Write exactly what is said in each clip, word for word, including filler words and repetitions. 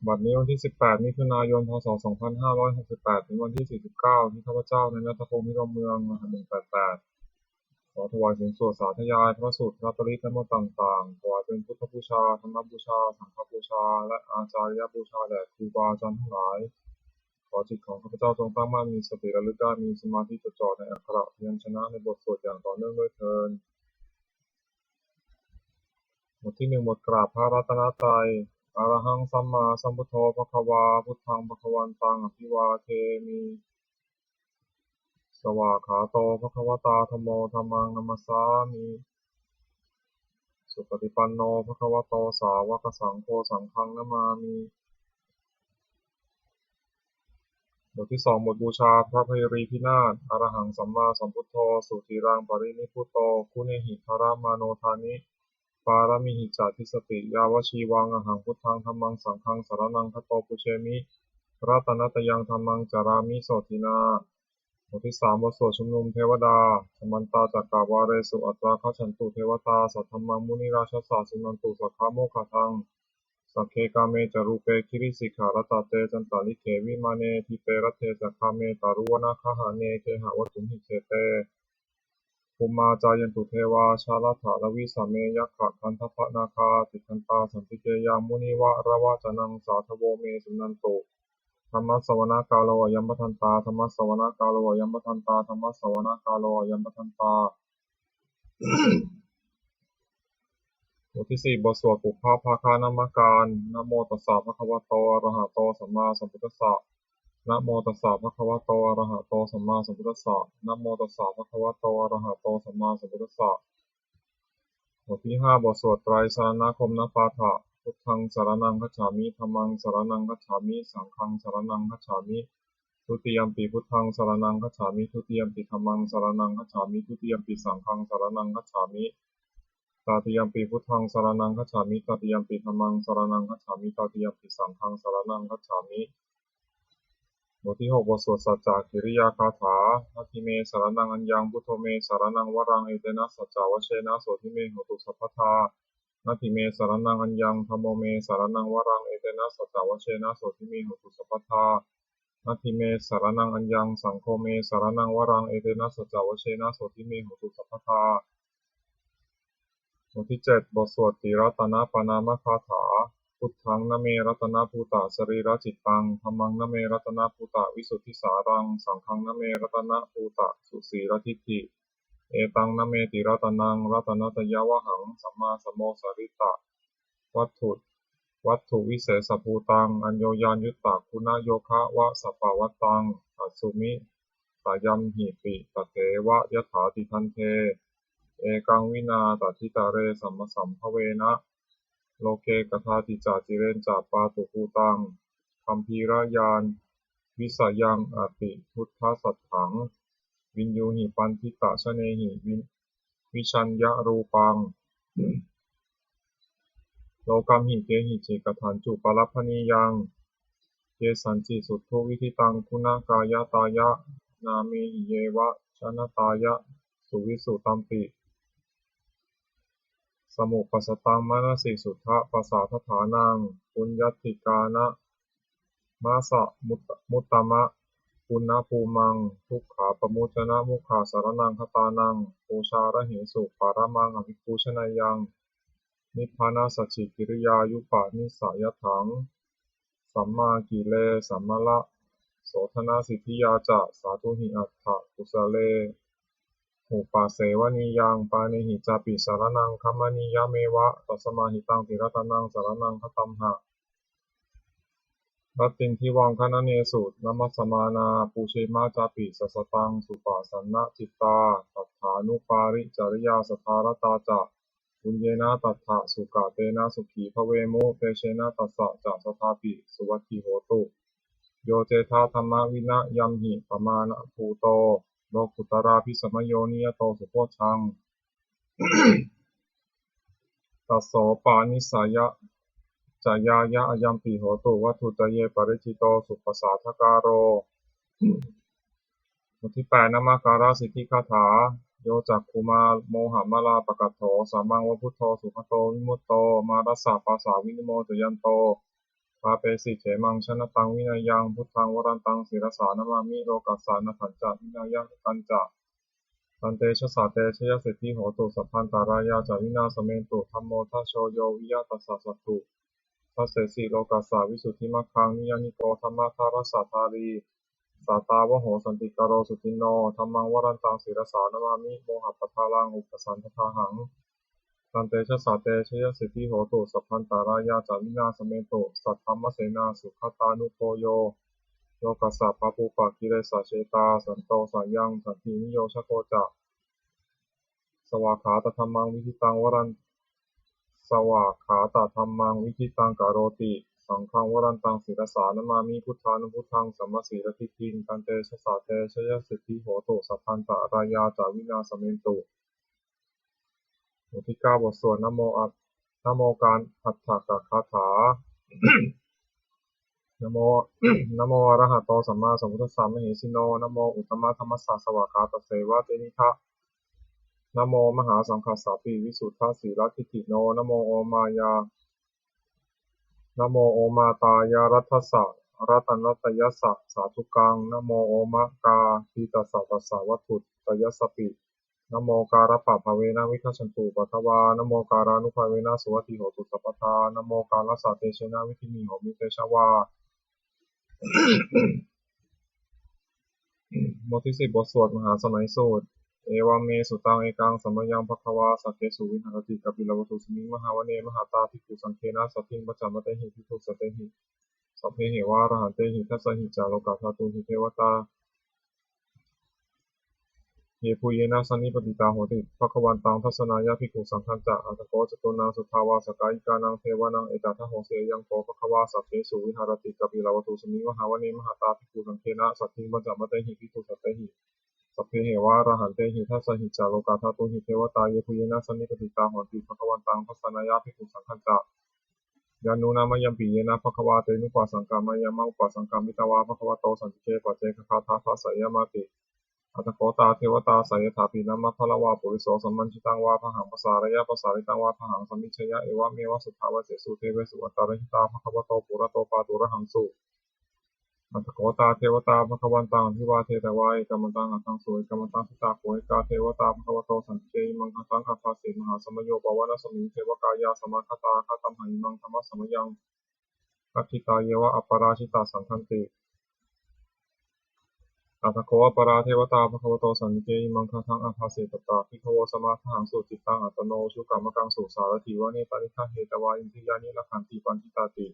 บัดนี้วันที่ สิบแปด มิถุนายน พ.ศ. สองพันห้าร้อยหกสิบแปด ถึงวันที่ สี่สิบเก้า ที่ข้าพเจ้า นายณัฐพงษ์ พิรมเมือง รหัส หนึ่งแปดแปด ขอถวายเสียงสวดสาธยายพระสูตรพระปริตรและมนต์ต่างๆ ถวายเป็นพุทธบูชา ธรรมบูชา สังฆบูชา และอาจาริยบูชาแด่ครูบาอาจารย์ทั้งหลาย ขอจิตของข้าพเจ้าจงตั้งมั่น มีสติระลึกได้ มีสมาธิจดจ่อในอักขระพยัญชนะในบทสวดอย่างต่อเนื่องด้วยเทอญ บทที่หนึ่ง บทกราบพระรัตนตรัย Arahaṃ sammāsambuddho bhagavā, buddhaṃ bhagavantaṃ abhivādemi. Svākkhāto bhagavatā dhammo, dhammaṃ namassāmi. Supaṭipanno bhagavato sāvakasaṅgho, saṅghaṃ namāmi. บทที่สอง บทบูชาพระไพรีพินาศ Arahaṃ sammāsambuddho sudhīraṃ parinibbuto, guṇehi daramāno dāni pāramīhi ca dissati, yāvajīvaṃ ahaṃ buddhaṃ dhammaṃ saṅghaṃ saraṇaṃ gato pujemi, ratanattayaṃ dhammaṃ carāmi sotthinā. บทที่สาม บทสวดชุมนุมเทวดา Samantā cakkavāḷesu atrāgacchantu devatā, saddhammaṃ munirājassa suṇantu saggamokkhadaṃ. Sagge kāme ca rūpe girisikharataṭe cantalikkhe vimāne, dīpe raṭṭhe ca gāme taruvanagahane gehavatthumhi khette, bhummā cāyantu devā jalathalavisame yakkhagandhabbanāgā, tiṭṭhantā santike yaṃ munivaravacanaṃ sādhavo me suṇantu. Dhammassavanakālo ayambhadantā, dhammassavanakālo ayambhadantā, dhammassavanakālo ayambhadantā. บทที่สี่ บทสวดปุพพภาคนมการ Namo tassa bhagavato arahato sammāsambuddhassa. Namo tassa bhagavato arahato sammāsambuddhassa. Namo tassa bhagavato arahato sammāsambuddhassa. บทที่ห้า บทสวดไตรสรณคมนปาฐะ Buddhaṃ saraṇaṃ gacchāmi, dhammaṃ saraṇaṃ gacchāmi, saṅghaṃ saraṇaṃ gacchāmi. Dutiyampi buddhaṃ saraṇaṃ gacchāmi, dutiyampi dhammaṃ saraṇaṃ gacchāmi, dutiyampi saṅghaṃ saraṇaṃ gacchāmi. Tatiyampi buddhaṃ saraṇaṃ gacchāmi, tatiyampi dhammaṃ saraṇaṃ gacchāmi, tatiyampi saṅghaṃ saraṇaṃ gacchāmi. บทที่หก บทสวดสัจจกิริยาคาถา Natthi me saraṇaṃ aññaṃ, buddho me saraṇaṃ varaṃ, etena saccavajjena sotthi me hotu sabbadā. Natthi me saraṇaṃ aññaṃ, dhammo me saraṇaṃ varaṃ, etena saccavajjena sotthi me hotu sabbadā. Natthi me saraṇaṃ aññaṃ, saṅgho me saraṇaṃ varaṃ, etena saccavajjena sotthi me hotu sabbadā. บทที่เจ็ด บทสวดติรัตนปณามคาถา Buddhaṃ name ratanabhūtasarīracittaṃ, dhammaṃ name ratanabhūtavisuddhisāraṃ, saṅghaṃ name ratanabhūtasusīladiṭṭhi, etaṃ name tiratanaṃ ratanattayavhaṃ, sammāsamosalittavatthu vatthuvisesabhūtaṃ, aññoññayuttaguṇayogavasavattvaṃ, tasmikayamhiti tatheva yathāti. Daṇḍe ekaṃ vinā tathitare samasambhavena, loke kadāti ca cireñca pātubhūtaṃ, gambhīrañāṇavisayaṃ atisuddhasatthaṃ, viññūhi paṇḍitajanehi vi- vijaññarūpaṃ, lokamhi kehici kathāncupalabbhanīyaṃ, yesañci suṭṭhu viditaṃ guṇakāyatāya, nāmehi yeva janatāya suvisu tampi, samupassaṃ manasi suddhapassadatthānaṃ, puññādhikāraṇamassa muttama puññabhūmaṃ, dukkhapamuccanamogghasaraṇaṃ gatānaṃ, pūjārahesu paramaṃ abhipūjaneyyaṃ, nibbānasacchikiriyāyupanissayatthaṃ, sammākile sammālasodhanasiddhiyā ca, sādhūhi atthakusalebhupasevanīyaṃ, pāṇehi cāpi saraṇaṃ gamanīyameva, tasmā hitaṃ tiratanaṃ saraṇaṃ gatamha, rattindivaṃ gaṇanesu namassamānā, pūjema cāpi sasataṃ suppasannacittā, saddhānupāricariyā saddhārattā ca, puññena tattha sukatena sukhī bhavemu, tejena tassa ca saddhāpi suvatthi hotu. Yo cettha dhammavinayamhi pamāṇabhūto, lokuttaradhigameyyo niyato subodhaṃ, tassopanisaccayāya ayampi hotu, vatthuttaye paricito suppasadākāro. บทที่แปด นมการสิทธิคาถา Yo cakkhumā mohamalāpakaṭṭho, sammānva buddho sugato vimutto, mārassa pāsā vinimocayanto, pāpesi khemaṃ janataṃ vinayaṃ. Buddhaṃ varantaṃ sirasā namāmi, lokassa atthassa ca vinayaṃ ca. Tantejasā te jayasiddhi hotu, sabbantarāyā ca vināsamentu. Dhammo dhajo yo viya tassa satthu, dassesi lokassa visuddhimaggaṃ. Niyyāniko dhammadharassa dhārī, sātāvaho santikaro suciṇṇo. Dhammaṃ varantaṃ sirasā namāmi, mohappadālaṃ upasantadāhaṃ. Tantejasā te jayasiddhi hotu, sabbantarāyā ca vināsamentu. Saddhammasenā sugatānugo yo, lokassa pāpūpakilesajetā. Santo sayaṃ santiniyojako ca, svākkhātadhammaṃ viditaṃ varan- svākkhātadhammaṃ viditaṃ karoti. Saṅghaṃ varantaṃ sirasā namāmi, buddhānubuddhaṃ samasīladiṭṭhiṃ. Tantejasā te jayasiddhi hotu, sabbantarāyā ca vināsamentu. บทที่เก้า บทสวด Namo a- Namo การ Atthakagāthā. Namo Namo arahato sammāsambuddhassa mahesino. Namo uttamadhammassa svākkhātasseva tenidha. Namo mahāsaṅghassāpi visuddhasīladiṭṭhino. Namo omāya Namo omātyāraddhassa ratanattayassa sādhukaṃ. Namo omakātītassa tassa vatthuttayassapi. Namokārappabhāvena vigacchantu upaddavā. Namokārānubhāvena suvatthi hotu sabbadā. Namokārassa tejena vidhimhi homi tejavā. บทที่สิบ บทสวดมหาสมัยสูตร Evaṃ me sutaṃ. Ekaṃ samayaṃ bhagavā sakkesu viharati kapilavatthusmiṃ mahāvane mahatā bhikkhusaṅghena saddhiṃ pañcamattehi bhikkhusatehi sabbeheva arahantehi. Dasahi ca lokadhātūhi devatā yebhuyyena sannipatitā honti bhagavantaṃ dassanāya bhikkhusaṅghañca. Atha kho catunnaṃ suddhāvāsakāyikānaṃ devānaṃ etadahosi: Ayaṃ kho bhagavā sakkesu viharati kapilavatthusmiṃ mahāvane mahatā bhikkhusaṅghena saddhiṃ pañcamattehi bhikkhusatehi sabbeheva arahantehi. Dasahi ca lokadhātūhi devatā yebhuyyena sannipatitā honti bhagavantaṃ dassanāya bhikkhusaṅghañca. Yannūna mayampi yena bhagavā tenupasaṅkameyyāma, upasaṅkamitvā bhagavato santike paccekagāthā bhāseyyāmāti. Atha kho tā devatā seyyathāpi nāma balavā puriso sammiñjitaṃ vā bāhaṃ pasāreyya, pasāritaṃ vā bāhaṃ sammiñjeyya, evameva suddhāvāsesu devesu antarahitā bhagavato purato pāturahaṃsu. Atha kho tā devatā bhagavantaṃ abhivādetvā ekamantaṃ aṭṭhaṃsu. Ekamantaṃ ṭhitā kho ekā devatā bhagavato santike imaṃ gāthaṃ abhāsi: Mahāsamayo pavanasmiṃ, devakāyā samāgatā, āgatamha imaṃ dhammasamayaṃ, dakkhitāyeva aparājitasaṅghanti. Atha kho aparā devatā bhagavato santike imaṃ gāthaṃ abhāsi: Tatra bhikkhavo samādahaṃsu, cittaṃ attano ujukamakaṃsu, sārathīva nettāni gahetvā, indriyāni rakkhanti paṇḍitāti.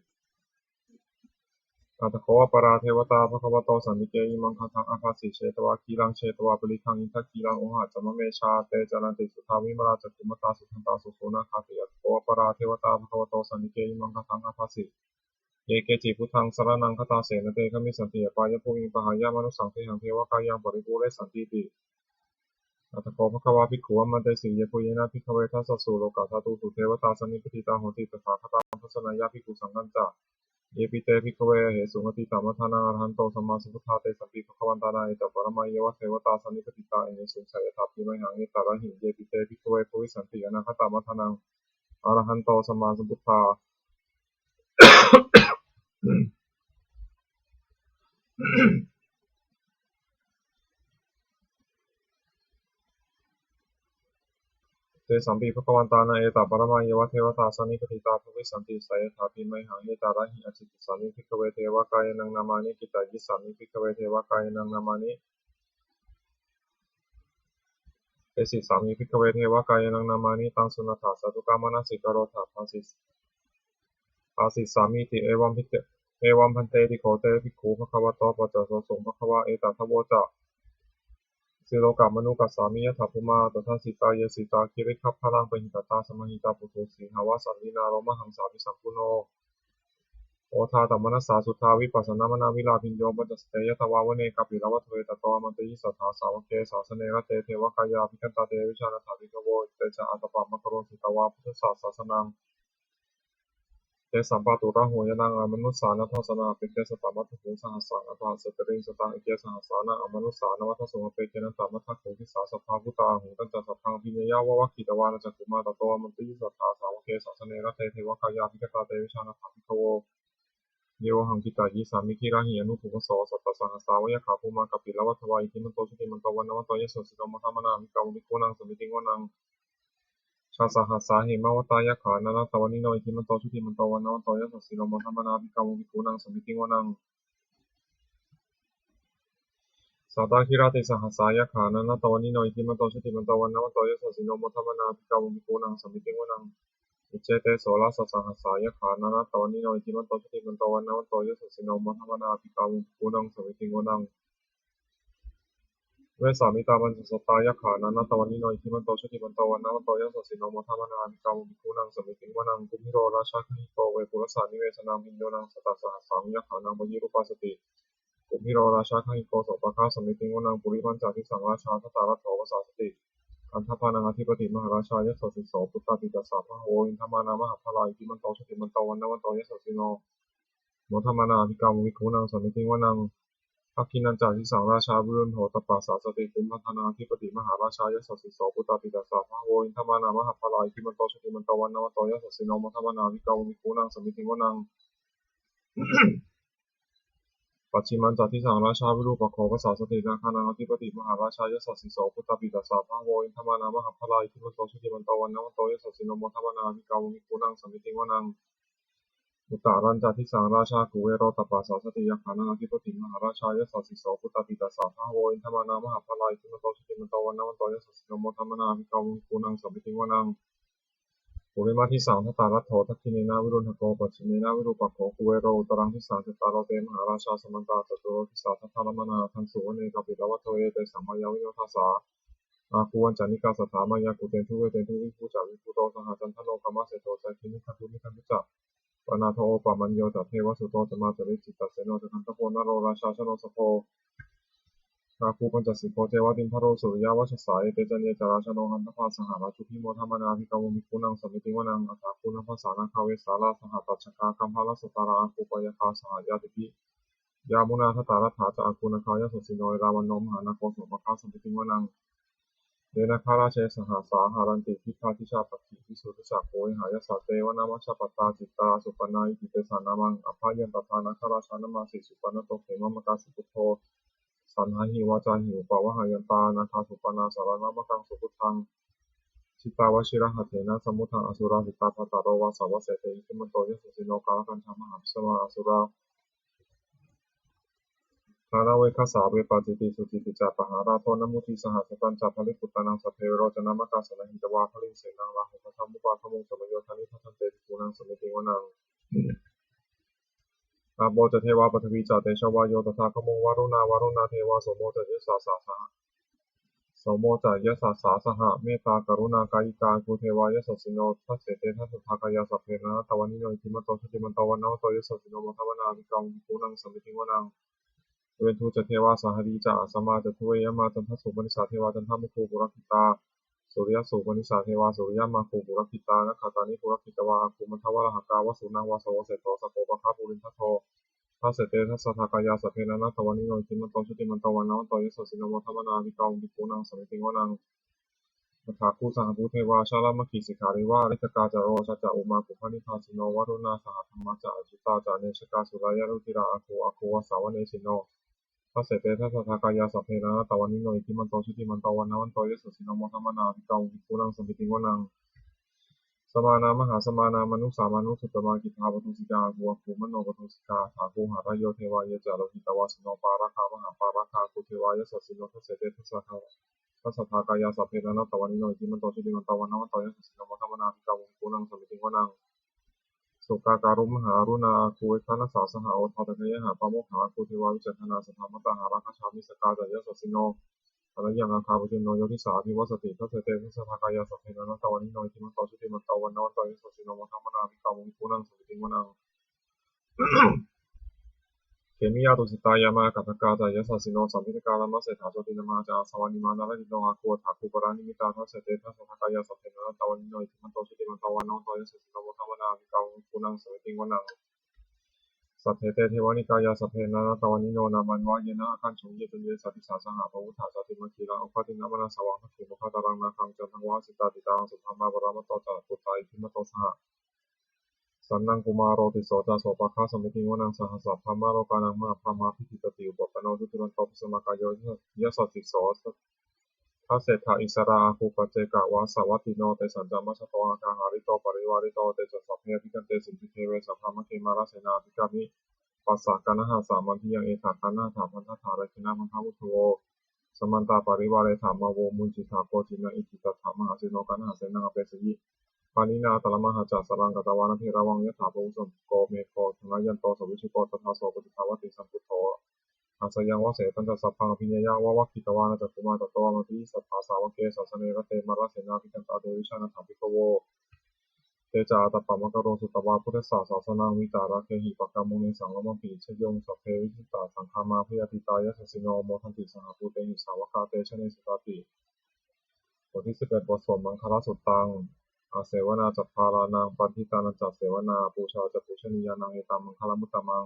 Atha kho aparā devatā bhagavato santike imaṃ gāthaṃ abhāsi: Chetvā khīlaṃ chetvā palighaṃ, indakhīlaṃ ohaccamanejā, te caranti suddhā vimalā, cakkhumatā sudantā susunāgāti. Atha kho aparā devatā bhagavato santike imaṃ gāthaṃ abhāsi: Ye keci buddhaṃ saraṇaṃ gatāse, na te gamissanti apāyabhūmiṃ, pahāya mānusaṃ dehaṃ, devakāyaṃ paripūressantīti. Atha kho bhagavā bhikkhū āmantesi: Yebhuyyena bhikkhave dasasu lokadhātūsu devatā sannipatitā honti tathāgataṃ dassanāya bhikkhusaṅghañca. Yepi te bhikkhave ahesuṃ atītamaddhānaṃ arahanto sammāsambuddhā, tesampi bhagavantānaṃ etaparamāyeva devatā sannipatitā ahesuṃ, seyyathāpi mayhaṃ etarahi. Yepi te bhikkhave bhavissanti anāgatamaddhānaṃ arahanto sammāsambuddhā, tesampi bhagavantānaṃ etaparamāyeva devatā sannipatitā bhavissanti, seyyathāpi mayhaṃ etarahi. Ācikkhissāmi bhikkhave devakāyānaṃ nāmāni, kittayissāmi bhikkhave devakāyānaṃ nāmāni, desissāmi bhikkhave devakāyānaṃ nāmāni, taṃ suṇātha sādhukaṃ manasikarotha bhāsis- bhāsissāmīti. Evaṃ bhante, evaṃ bhanteti kho te bhikkhū bhagavato paccassosuṃ. Bhagavā etadavoca: Silokamanukassāmi, yattha bhummā tadassitā; ye sitā girigabbharaṃ, pahitattā samāhitā. Puthū sīhāva sallīnā, lomahaṃsābhisambhuno; odātamanasā suddhā, vippasannamanāvilā. Bhiyyo pañcasate ñatvā, vane kāpilavatthave; tato āmantayi satthā, sāvake sāsane rate. Devakāyā abhikkantā, te vijānātha bhikkhavo; te ca ātappamakaruṃ, sutvā buddhassa sāsanaṃ. Tesampāturahu ñāṇaṃ, amanussāna dassanaṃ; abhiññāya tattha bhikkhū, sahassaṃ atha sattariṃ. Sataṃ ekasataṃ sahassānaṃ, amanussānamaddasuṃ; appekenantamaddakkhuṃ, disā sabbā phuṭā ahuṃ. Tañca sabbaṃ abhiññāya, vavakkhitvāna cakkhumā; tato āmantayi satthā, sāvake sāsane rate. Devakāyā abhikkantā, te vijānātha bhikkhavo; Ye vohaṃ kittayissāmi girāhi anupubbaso. Sattasahassā va yakkhā bhummā kāpilavatthavā iddhimanto jutimanto vaṇṇavanto yasassino modamānā abhikkāmuṃ bhikkhūnaṃ samitiṃ vanaṃ. Chasahassā hemavatā yakkhā nānattavaṇṇino iddhimanto jutimanto vaṇṇavanto yasassino modamānā abhikkāmuṃ bhikkhūnaṃ samitiṃ vanaṃ. Sātāgirā tisahassā yakkhā nānattavaṇṇino iddhimanto jutimanto vaṇṇavanto yasassino modamānā abhikkāmuṃ bhikkhūnaṃ samitiṃ vanaṃ. Iccete soḷasasahassā yakkhā nānattavaṇṇino iddhimanto jutimanto vaṇṇavanto yasassino modamānā abhikkāmuṃ bhikkhūnaṃ samitiṃ vanaṃ. Vessāmittā pañcasatā yakkhā nānattavaṇṇino iddhimanto jutimanto vaṇṇavanto yasassino modamānā abhikkāmuṃ bhikkhūnaṃ samitiṃ vanaṃ. Kumbhīro rājagahiko vepullassa nivesanaṃ bhiyyo naṃ satasahassaṃ yakkhānaṃ payirupāsati. Kumbhīro rājagahiko sopāga samitiṃ vanaṃ. Purimañca disaṃ rājā dhataraṭṭho pasāsati. Gandhabbānaṃ ādhipati mahārājā yasassi so. Puttāpi tassa bahavo indanāmā mahabbalā iddhimanto jutimanto vaṇṇavanto yasassino modamānā abhikkāmuṃ bhikkhūnaṃ samitiṃ vanaṃ. Dakkhiṇañca disaṃ rājā virūḷho tappasāsati. Kumbhaṇḍānaṃ ādhipati mahārājā yasassi so. Puttāpi tassa bahavo indanāmā mahabbalā iddhimanto jutimanto vaṇṇavanto yasassino modamānā abhikkāmuṃ bhikkhūnaṃ samitiṃ vanaṃ. Pacchimañca disaṃ rājā virūpakkho pasāsati. Nāgānaṃ ādhipati mahārājā yasassi so. Puttāpi tassa bahavo indanāmā mahabbalā iddhimanto jutimanto vaṇṇavanto yasassino modamānā abhikkāmuṃ bhikkhūnaṃ samitiṃ vanaṃ. Uttarañca disaṃ rājā kuvero tappasāsati. Yakkhānaṃ ādhipati mahārājā yasassi so. Puttāpi tassa bahavo indanāmā mahabbalā iddhimanto jutimanto vaṇṇavanto yasassino modamānā abhikkāmuṃ bhikkhūnaṃ samitiṃ vanaṃ. Purimaṃ disaṃ dhataraṭṭho dakkhiṇena virūḷhako pacchimena virūpakkho kuvero uttaraṃ disaṃ. Cattāro te mahārājā samantā caturo disā daddallamānā aṭṭhaṃsu vane kāpilavatthave. Tesaṃ māyāvino dāsā āgū vañcanikā saṭhā māyā kuṭeṇḍu veṭeṇḍu viṭū ca viṭuṭo saha candano kāmaseṭṭho ca kinnughaṇḍu nighaṇḍu ca panādo opamañño ca devasūto ca mātali cittaseno ca gandhabbo naḷorājā janosabho āgū pañcasikho ceva timbarū suriyavacchasā. Ete caññe ca rājāno gandhabbā saha rājubhi modamānā abhikkāmuṃ bhikkhūnaṃ samitiṃ vanaṃ. Athāgū nābhasā nāgā vesālā sahatacchakā kambalassatarā āgū pāyāgā saha ñātibhi. Yāmunā dhataraṭṭhā ca āgū nāgā yasassino erāvaṇo mahānāgo sopāga samitiṃ vanaṃ. Ye nāgarāje sahasā haranti dibbā dijā pakkhi visuddhacakkhū vehāyasā te vanamajjhapattā citrā supaṇṇā iti tesa nāmaṃ. Abhayantadā nāgarājānamāsi supaṇṇato khemamakāsi buddho. Saṇhāhi vācāhi upavhayantā nāgā supaṇṇā saraṇamakaṃsu buddhaṃ. Jitā vajirahatthena samuddaṃ asurā sitā bhātaro vāsavassete iddhimanto yasassino kālakañjā mahābhismā asurā dānaveghasā vepacitti sucitti ca pahārādo namucī saha. Satañca baliputtānaṃ sabbe verocanāmakā sannayhitvā baliṃ senaṃ rāhubhaddamupāgamuṃ samayodāni bhaddante bhikkhūnaṃ samitiṃ vanaṃ. Āpo ca devā paṭhavī ca tejo vāyo tadāgamuṃ varuṇā vāruṇā devā somo ca yasasā saha somo ca yasasā saha mettākaruṇākāyikā āgū devā yasassino. Dasete dasadhā kāyā sabbe nānattavaṇṇino iddhimanto jutimanto vaṇṇavanto yasassino modamānā abhikkāmuṃ bhikkhūnaṃ samitiṃ vanaṃ. Veṇḍū ca devā sahalī ca asamā ca duve yamā candassūpanisā devā candamāgū purakkhitā. Suriyassūpanisā devā suriyamāgū purakkhitā. Nakkhattāni purakkhitvā āgū mandavalāhakā vasūnaṃ vāsavo seṭṭho sakkopāga purindado. Dasete dasadhā kāyā sabbe nānattavaṇṇino iddhimanto jutimanto vaṇṇavanto yasassino modamānā abhikkāmuṃ bhikkhūnaṃ samitiṃ vanaṃ. Athāgū sahabhū devā jalamaggisikhāriva ariṭṭhakā ca rojā ca ummāpupphanibhāsino varuṇā sahadhammā ca accutā ca anejakā sūleyyarucirā āgū āgū vāsavanesino. Dasete dasadhā kāyā sabbe nānattavaṇṇino iddhimanto jutimanto vaṇṇavanto yasassino modamānā abhikkāmuṃ bhikkhūnaṃ samitiṃ vanaṃ. Samānā mahāsamānā mānusā mānusuttamā khiḍḍāpadūsikā āgū āgū manopadūsikā. Athāgū harayo devā ye ca lohitavāsino pāragā mahāpāragā āgū devā yasassino. Dasete dasadhā kāyā sabbe nānattavaṇṇino iddhimanto jutimanto vaṇṇavanto yasassino modamānā abhikkāmuṃ bhikkhūnaṃ samitiṃ vanaṃ. Sukkā karumhā aruṇā āgū veghanasā saha odātagayhā pāmokkhā āgū devā vicakkhaṇā sadāmattā hāragajā missakā ca yasassino. Haraṃ āgā pajjunno yo disā abhivassati. Dasete dasadhā kāyā sabbe nānattavaṇṇino iddhimanto jutimanto vaṇṇavanto yasassino modamānā abhikkāmuṃ bhikkhūnaṃ samitiṃ vanaṃ. Khemiyā tusitā yāmā kaṭṭhakā ca yasassino lambitakā lāmaseṭṭhā jotināmā ca āsavā nimmānaratino āgū athāgū paranimmitā. Dasete dasadhā kāyā sabbe nānattavaṇṇino iddhimanto jutimanto vaṇṇavanto yasassino modamānā abhikkāmuṃ bhikkhūnaṃ samitiṃ vanaṃ. Saṭṭhete devanikāyā sabbe nānattavaṇṇino nāmanvayena āgañchuṃ. Ye caññe sadisā saha pavutthajātimakkhīlaṃ oghatiṇṇamanāsavaṃ dakkhemoghataraṃ nāgaṃ candaṃva asitātitaṃ. Subrahmā paramatto ca puttā iddhimato saha Sanaṅkumāro Tisso ca Sopāga Samitiṃ Vanaṃ, Sahassabrahmalokānaṃ Mahābrahmābhitiṭṭhati. Upapanno Duggataṃ Duranto Bhismākāyo Yasassi so. Dasettha issarā āguṃ, paccekavasavattino. Tesañca majjhato āgā, hārito parivārito. Te ca sabbe abhikkante, sainde deve sabrahmake. Mārasenā abhikkāmi, passa kaṇhassa mandiyaṃ. Etha gaṇhatha bandhatha, rāgena bandhamatthu vo. Samantā parivāretha, mā vo muñcittha koci naṃ. Iti tattha mahāseno, kaṇhasenaṃ apesayi. Pāṇinā talamāhacca, saraṃ katvāna bheravaṃ. Yathā pāvussako megho, thanayanto savijjuko. Tadā so paccudāvatti, saṅkuddho asayaṃvase. Tañca sabbaṃ abhiññāya, vavakkhitvāna cakkhumā. Tato āmantayi satthā, sāvake sāsane rate. Mārasenā abhikkantā, te vijānātha bhikkhavo. Te ca ātappamakaruṃ, sutvā buddhassa sāsanaṃ. Vītarāgehi pakkāmuṃ, nesaṃ lomampi iñjayuṃ. Sabbe vijitasaṅgāmā, bhayātītā yasassino. Modanti saha bhūtehi, sāvakā te janesutāti. บทที่สิบเอ็ด บทสวดมังคลสุตตัง Asevanā ca bālānaṃ, paṇḍitānañca sevanā. Pūjā ca pūjanīyānaṃ, etam maṅgalam uttamaṃ.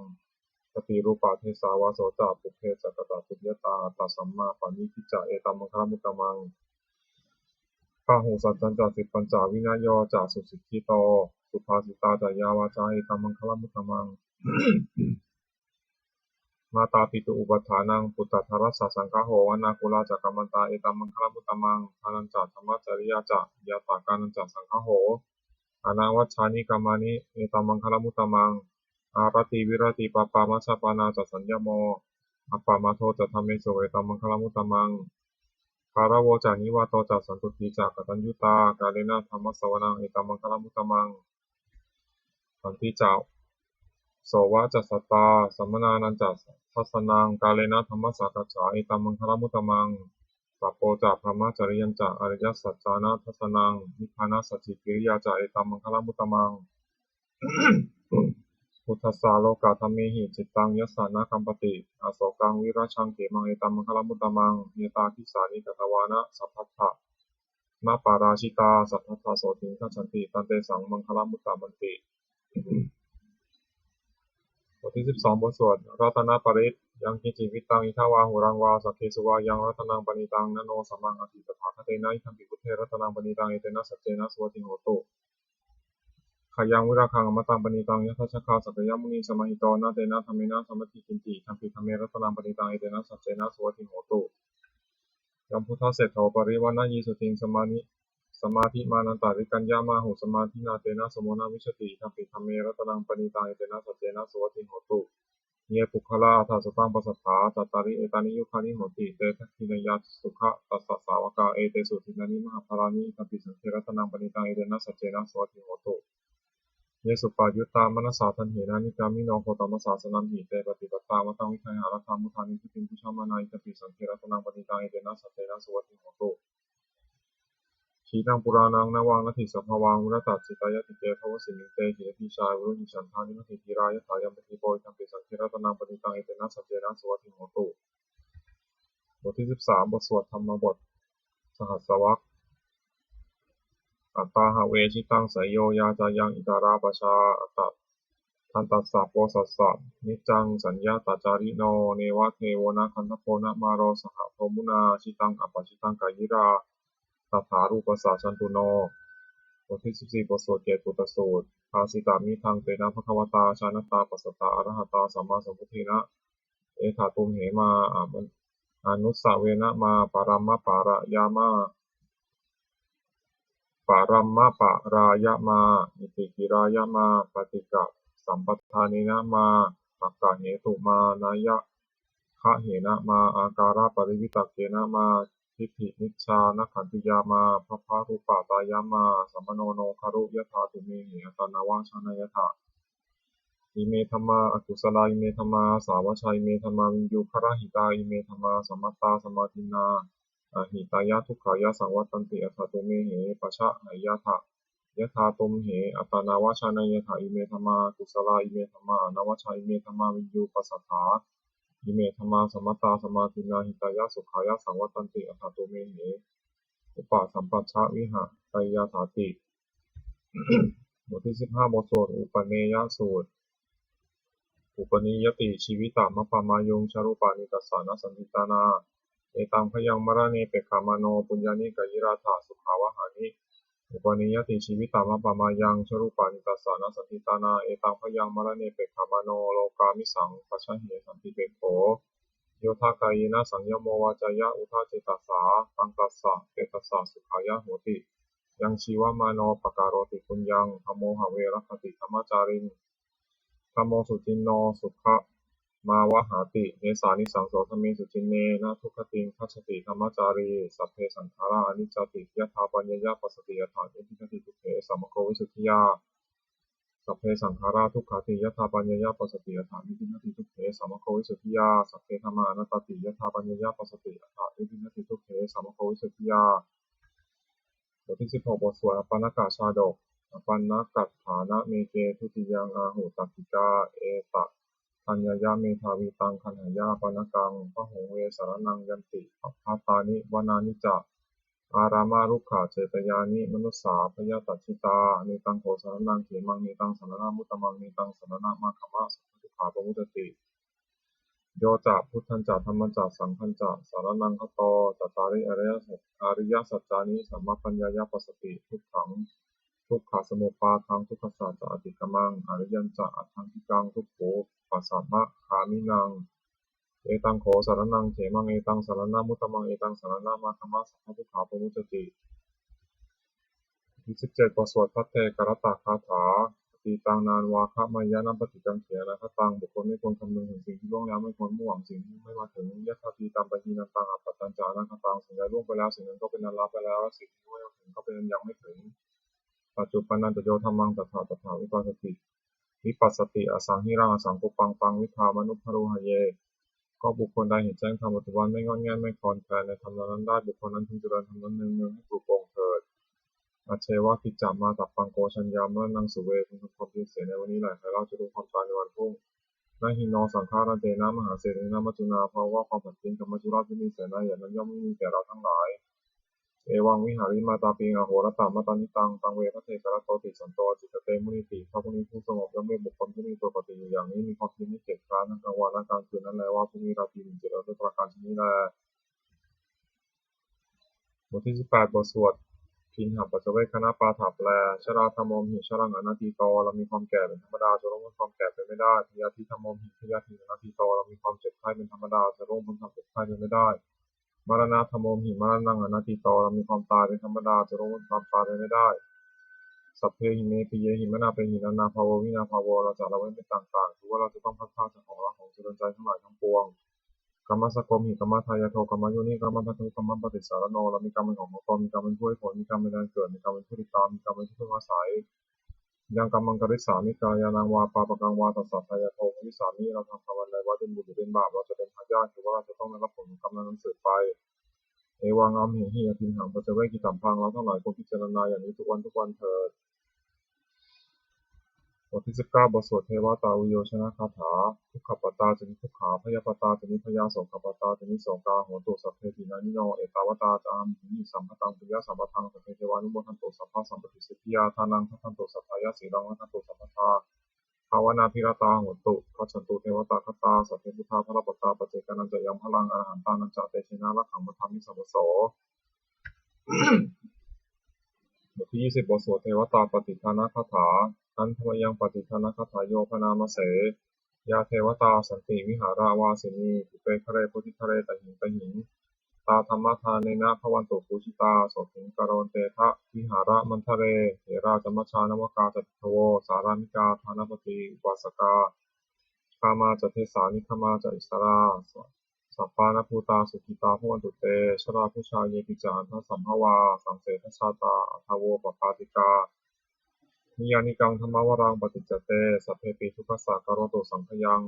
Paṭirūpadesavāso ca, pubbe ca katapuññatā. Attasammāpaṇidhi ca, etam maṅgalam uttamaṃ. Bāhusaccañca sippañca, vinayo ca susikkhito. Subhāsitā ca yā vācā, etam maṅgalam uttamaṃ. Mātāpituupaṭṭhānaṃ, puttadārassa saṅgaho. Anākulā ca kammantā, etam maṅgalam uttamaṃ. Dānañca dhammacariyā ca, ñātakānañca saṅgaho. Anavajjāni kammāni, etam maṅgalam uttamaṃ. Āratī viratī pāpā, majjapānā ca saññamo. Appamādo ca dhammesu, etam maṅgalam uttamaṃ. Gāravo ca nivāto ca, santuṭṭhī ca kataññutā. Kālena dhammassavanaṃ, etam maṅgalam uttamaṃ. Khantī ca sovacassatā, samaṇānañca dassanaṃ. Kālena dhammasākacchā, etam maṅgalam uttamaṃ. Tapo ca brahmacariyañca, ariyasaccāna dassanaṃ. Nibbānasacchikiriyā ca, etam maṅgalam uttamaṃ. Phuṭṭhassa lokadhammehi, cittaṃ yassa na kampati. Asokaṃ virajaṃ khemaṃ, etam maṅgalam uttamaṃ. Yadādhigghāmi katvāna, sabbattham aparājitā. Sabbattha sotthiṃ gacchanti, tantesaṃ maṅgalam uttamanti. บทที่สิบสอง บทสวดรัตนปริตร Yaṅkiñci vittaṃ idha vā huraṃ vā, saggesu vā yaṃ ratanaṃ paṇītaṃ, na no samaṃ atthi tathāgatena, idampi buddhe ratanaṃ paṇītaṃ, etena saccena suvatthi hotu. Khayaṃ virāgaṃ amataṃ paṇītaṃ, yadajjhagā sakyamunī samāhito, na tena dhammena samatthi kiñci, idampi dhamme ratanaṃ paṇītaṃ, etena saccena suvatthi hotu. Yambuddhaseṭṭho parivaṇṇayī suddhiṃ, samādhi samādhimānantarikaññamāhu, samādhinā tena samo na vijjati, idampi dhamme ratanaṃ paṇītaṃ, etena saccena suvatthi hotu. Ye puggalā aṭṭha sataṃ pasatthā, cattāri etāni yugāni honti, te dakkhiṇeyyā sugatassa sāvakā, etesu dinnāni mahapphalāni, idampi saṅghe ratanaṃ paṇītaṃ, etena saccena suvatthi hotu. Ye suppayuttā manasā daḷhena, nikkāmino gotamasāsanamhi, te pattipattā amataṃ vigayha, laddhā mudhā nibbutiṃ bhuñjamānā, idampi saṅghe ratanaṃ paṇītaṃ, etena saccena suvatthi hotu. Khīṇaṃ purāṇaṃ navaṃ natthi sambhavaṃ, virattacittāyatike bhavasmiṃ, te khīṇabījā aviruḷhichandā, nibbutiṃ dhīrā yathāyampadīpo, idampi saṅghe ratanaṃ paṇītaṃ, etena saccena suvatthi hotu. บทที่สิบสาม บทสวดธรรมบท สหัสสวรรค Atthāhave jitaṃ seyyo, yā cāyaṃ itarā pajā, attadantassa posassa niccaṃ, saññatacārino neva devo na gandhabbo na māro, saha brahmunā jitaṃ apajitaṃ, kāyirāthathārūpassa jantuno. บทที่สิบสี่ บทสวดเกตุตสูตร Bhāsitamidaṃ tena bhagavatā, jānatā passatā arahatā, sammāsambuddhena, etha tumhe mā anussavena mā, paramapārāya mā, paramapārāya mā, itikirāya mā, paṭighasampādena mā, aggahetu mā, nāyagahena mā, ākāraparivitakkena mā, diṭṭhiniccānakkhantiyā mā, bhabbarūpatāya mā, sammano no garu, yathā tumhehi attanāvajaṃ, na yathā. Ime dhammā akusalā, ime dhammā asāvajjā, ime dhammā viññugarahitā, ime dhammā sammatā samādinnā ahitāya dukkhāya saṃvattanti, attha tumhehi pajaheyya, yathā tumhe attanāvajaṃ, na yathā. Ime dhammā akusalā, ime dhammā anavajjā, ime dhammā viññuppasatthā, ime dhammā sammatā samādinnā hitāya sukhāya saṃvattanti, attha tumhehi upasampajja vihareyyāthāti. บทที่สิบห้า บทสวดอุปเนยสูตร Upanīyati jīvitamappamāyu, jalupāni tassa na saṃcitanā, etaṃ bhayaṃ maraṇe pekkhamāno, puññāni kāyirātha sukhāvahāni, Upanīyati jīvitamappamāyuṃ, yurupāni tassa nassantīti nānvā. Etaṃ bhayaṃ maraṇe pekkhamāno, lokāmisaṃ pajāhe santipekkho. Yo dāyakāyena saññamo vācāya uda cetasā, taṃ tassa petassa sukhāya hoti. Yaṃ jīvamāno pakaroti puññaṃ, dhammo have rakkhati dhammacāriṃ, dhammo suciṇṇo sukhamāvahāti. Nesānisaṃso dhamme suciṇṇe, na dugatiṃ gacchati dhammacārī. Sabbe saṅkhārā aniccāti, yadā paññāya passati, aṭṭhānetikkhati dukkhe sammokho visuddhiyā. Sabbe saṅkhārā dukkhāti, yadā paññāya passati, aṭṭhānetikkhati dukkhe sammokho visuddhiyā. Sabbe dhammā anattāti, yadā paññāya passati, aṭṭhānetikkhati dukkhe sammokho visuddhiyā. บทที่สิบหก บทสวดอัปปณกชาดก Appaṇṇakaṭṭhānameke dutiyaṃ āhu. Takkikā etadaññāya medhāvī, taṃ gaṇhāya appaṇṇakaṃ. Bahuṃ ve saraṇaṃ yanti, bhattāni vanāni ca, ārāmarukkhacetyāni, manussā bhayātajjitā. Netaṃ kho saraṇaṃ khemaṃ, netaṃ saraṇamuttamaṃ, netaṃ saraṇamāgamma, sabbadukkhā pamuccati. Yo ca buddhañca dhammañca saṅghañca saraṇaṃ gato, cattāri ariyasa- ariyasaccāni sammappaññāya passati. Dukkhaṃ dukkhasamuppādaṃ, dukkhassa ca atikkamaṃ, ariyañca aṭṭhaṅgikaṃ, dukkhūpasamagāminaṃ. Etaṃ kho saraṇaṃ khemaṃ, etaṃ saraṇamuttamaṃ, etaṃ saraṇamāgamma, sabbadukkhā pamuccati. บทที่สิบเจ็ด บทสวดภัทเทกรัตตคาถา Atītaṃ nānvāgameyya, nappaṭikaṅkhe anāgataṃ. บุคคลไม่ควรคำนึงถึงสิ่งที่ล่วงแล้ว ไม่ควรมุ่งหวังสิ่งที่ยังไม่มาถึง Yadatītampahīnantaṃ, appattañca anāgataṃ. สิ่งใดล่วงไปแล้ว สิ่งนั้นก็เป็นอันละไปแล้ว และสิ่งที่ยังไม่มาถึงก็เป็นอันยังไม่ถึง Paccuppannañca yo dhammaṃ, tattha tattha vipassati, vipassati asaṃhiraṃ asaṅkuppaṃ, taṃ viddhā manubrūhaye. ก็บุคคลใดเห็นแจ้งธรรมปัจจุบัน ไม่ง่อนแง่นไม่คลอนแคลนในธรรมนั้นๆได้ บุคคลนั้นพึงเจริญธรรมนั้นเนืองๆให้ปรุโปร่งเถิด Ajjeva kiccamātappaṃ, ko jaññā maraṇaṃ suve. พึงทำความเพียรเสียในวันนี้แหละ ใครเล่าจะรู้ความตายในวันพรุ่ง Na hi no saṅgarantena, mahāsenena maccunā. เพราะว่าความผัดเพี้ยนกับมัจจุราชผู้มีเสนาใหญ่นั้นย่อมไม่มีแก่เราทั้งหลาย Evaṃ vihārimātāpiṃ, ahorattamatanditaṃ, taṃ ve bhaddekarattoti, santo ācikkhate munīti. พระมุนีผู้สงบย่อมเรียกบุคคลผู้มีปกติอยู่อย่างนี้ มีความเพียรไม่เกียจคร้านทั้งกลางวันและกลางคืนนั้นแล ว่าผู้มีราตรีหนึ่งเจริญด้วยประการชนนี้แล บทที่สิบแปด บทสวด Khiṇhapaccavekkhanappāṭha แปล Jarādhammomhi jaraṃ anatīto. เรามีความแก่เป็นธรรมดา จะล่วงพ้นความแก่ไปไม่ได้ Byādhidhammomhi byādhiṃ anatīto. เรามีความเจ็บไข้เป็นธรรมดา จะล่วงพ้นความเจ็บไข้ไปไม่ได้ Maraṇadhammomhi maraṇaṃ anatīto. เรามีความตายเป็นธรรมดา จะล่วงพ้นความตายไปไม่ได้ Sabbehi me piyehi manāpehi, nānābhāvo vinābhāvo. เราจะละเว้นเป็นต่างๆ คือว่าเราจะต้องพลัดพรากจากของรักของเจริญใจทั้งหลายทั้งปวง Kammassakomhi kammadāyādo, kammayoni kammabandhu, kammapaṭisaraṇo. เรามีกรรมเป็นของของตน มีกรรมเป็นผู้ให้ผล มีกรรมเป็นแดนเกิด มีกรรมเป็นผู้ติดตาม มีกรรมเป็นที่พึ่งอาศัย Yaṃ kammaṃ karissāmi, kalyāṇaṃ vā pāpakaṃ vā, tassa dāyādo bhavissāmi. เราทำกรรมอันใดไว้ เป็นบุญหรือเป็นบาป เราจะเป็นทายาท คือว่าเราจะต้องได้รับผลของกรรมนั้นๆสืบไป Evaṃ amhehi abhiṇhaṃ paccavekkhitabbaṃ. เราทั้งหลายควรพิจารณาอย่างนี้ทุกวันทุกวันเถิด บทที่สิบเก้า บทสวดเทวตาวิโยชนคาถา Dukkhappattā ca niddukkhā, bhayappattā ca nibbhayā, sokappattā ca nissokā, hontu sabbepi pāṇino. Ettāvatā ca amhehi sambhataṃ puññasampadaṃ, sabbe devānumodantu sabbasampattisiddhiyā. Dānaṃ dadantu saddhāya, sīlaṃ rakkhantu sabbadā, bhāvanābhiratā hontu, gacchantu devatāgatā. Sabbe buddhā balappattā, paccekānañca yaṃ balaṃ, arahantānañca tejena, rakkhaṃ bandhāmi sabbaso. บทที่ยี่สิบ บทสวดเทวตาปัตติทานคาถา Handa mayaṃ pattidānagāthā, yo bhaṇāma se. Yā devatā santi vihāravāsinī, pubbe ghare bodhighare tahiṃ tahiṃ, tā dhammadānena bhavantu pūjitā, sotthiṃ karontedha vihāramaṇḍale. Therā ca majjhā navakā ca bhikkhavo, sārāmikā dānapatī upāsakā, gāmā ca desā nigamā ca issarā, sappāṇabhūtā sukhitā bhavantu te. Jalābujā yepi ca aṇḍasambhavā, saṃsedajātā athavopapātikā, niyyānikaṃ dhammavaraṃ paṭicca te, sabbepi dukkhassa karontu saṅkhayaṃ.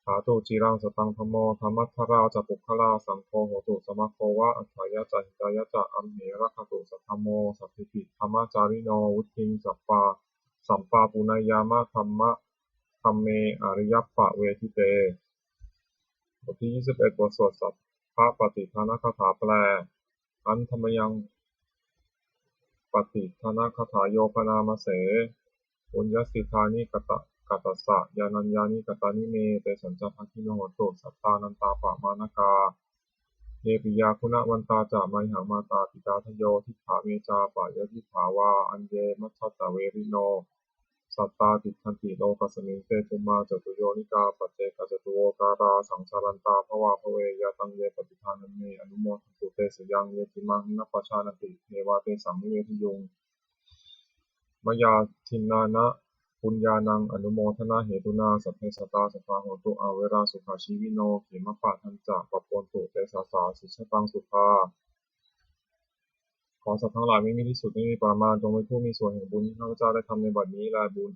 Ṭhātu ciraṃ sataṃ dhammo, dhammaddharā ca puggalā, saṅgho hotu samaggo va, atthāya ca hitāya ca. Amhe rakkhatu saddhammo, sabbepi dhammacārino, vuḍḍhiṃ sampā sampāpuṇeyyāma, dhamma dhamme ariyappavedite. บทที่ยี่สิบเอ็ด บทสวดสัพพะปัตติทานคาถาแปล Handa mayaṃ pattidānagāthā, yo bhaṇāma se. Puññassidāni kata katassa, yānaññāni katāni me, tesañca bhāgino hontu, sattānantāppamāṇakā. Ye piyā guṇavantā ca mayhaṃ mātā pitā dayo diṭṭhā me ca paññadiṭṭhā vā aññe majjhattavārino sattā tiṭṭhanti lokasmiṃ te bhummā catuyonikā paccekacatuvokārā saṃsarantā bhavābhave yataṃ ye pattidānamme anumodantu te sayaṃ ye cimaṃ nappajānanti devā tesaṃ nivedayuṃ. Mayā dinnāna puññānaṃ anumodanahetunā sabbe sattā sukhitā hontu averā sukhajīvino khemappadañca pappontu tesāsā sijjhataṃ sukhā. ขอสัตว์ทั้งหลายไม่มีที่สุดไม่มีประมาณจงเป็นผู้มีส่วนแห่งบุญที่ข้าพเจ้าได้ทำในบัดนี้และบุญ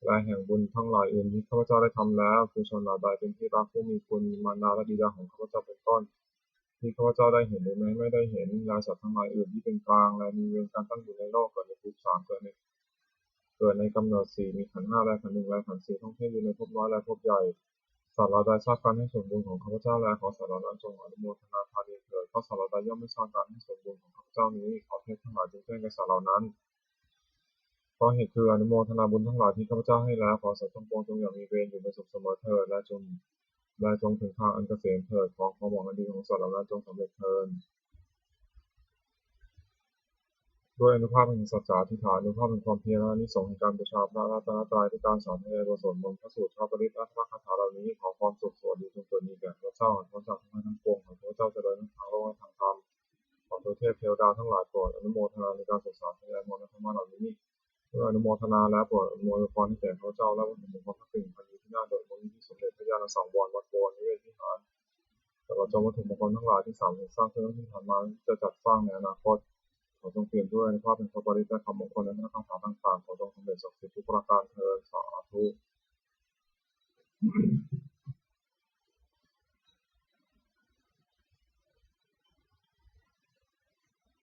และแห่งบุญทั้งหลายอื่นที่ข้าพเจ้าได้ทำแล้วคือชนเหล่าใดเป็นที่รักผู้มีคุณมารดาและบิดาของข้าพเจ้าเป็นต้น ที่ข้าพเจ้าได้เห็นหรือแม้ไม่ได้เห็นและสัตว์ทั้งหลายอื่นที่เป็นกลางและมีเวรกันตั้งอยู่ในโลกเกิดในภพสามเกิดในเกิดในกำเนิดสี่มีขันธ์ห้าและขันธ์หนึ่งและขันธ์สี่ท่องเที่ยวอยู่ในภพน้อยและภพใหญ่ สัตว์เหล่าใดทราบการให้ส่วนบุญของข้าพเจ้าแล้วขอสัตว์เหล่านั้นจงอนุโมทนาทานีเถิดเพราะสัตว์เหล่าใดย่อมไม่ทราบการให้ส่วนบุญของข้าพเจ้านี้ขอเทพทั้งหลายจงแจ้งแก่สัตว์เหล่านั้น เพราะเหตุคืออนุโมทนาบุญทั้งหลายที่ข้าพเจ้าให้แล้วขอสัตว์ทั้งปวงจงอย่ามีเวรอยู่เป็นสุขเสมอเถิดและจงและจงถึงทางอันเกษมเถิดขอความหวังอันดีของสัตว์เหล่านั้นจงสำเร็จเถิด ด้วยอานุภาพแห่งสัจจาธิษฐานอานุภาพแห่งความเพียรและอานิสงส์แห่งการบูชาพระรัตนตรัยด้วยการสาธยายบทสวดมนต์พระสูตรพระปริตรและพระคาถาเหล่านี้ขอความสุขสวัสดีจงเกิดมีแก่ข้าพเจ้าขอข้าพเจ้าทั้งปวงขอข้าพเจ้าเจริญทั้งทางโลกและทางธรรมขอเทวเทพเทวดาทั้งหลายโปรดอนุโมทนาในการสวดสาธยายมนต์และธรรมะเหล่านี้เมื่ออนุโมทนาแล้วโปรดอำนวยพรให้แก่ข้าพเจ้าและวัตถุมงคลทั้งสี่พันที่น่าโดยมนที่สมเด็จพระญาณสังวรวัดบวรนิเวศวิหารตลอดจนวัตถุมงคลทั้งหลายที่สามสร้างขึ้นที่ผ่านมาที่จะจัดสร้างในอนาคตขอจงเปี่ยมด้วยอานุภาพแห่งพระปริตรและคำมงคลและพระคาถาต่างๆขอจงสำเร็จศักดิ์สิทธิ์ทุกประการเทอญสาธุ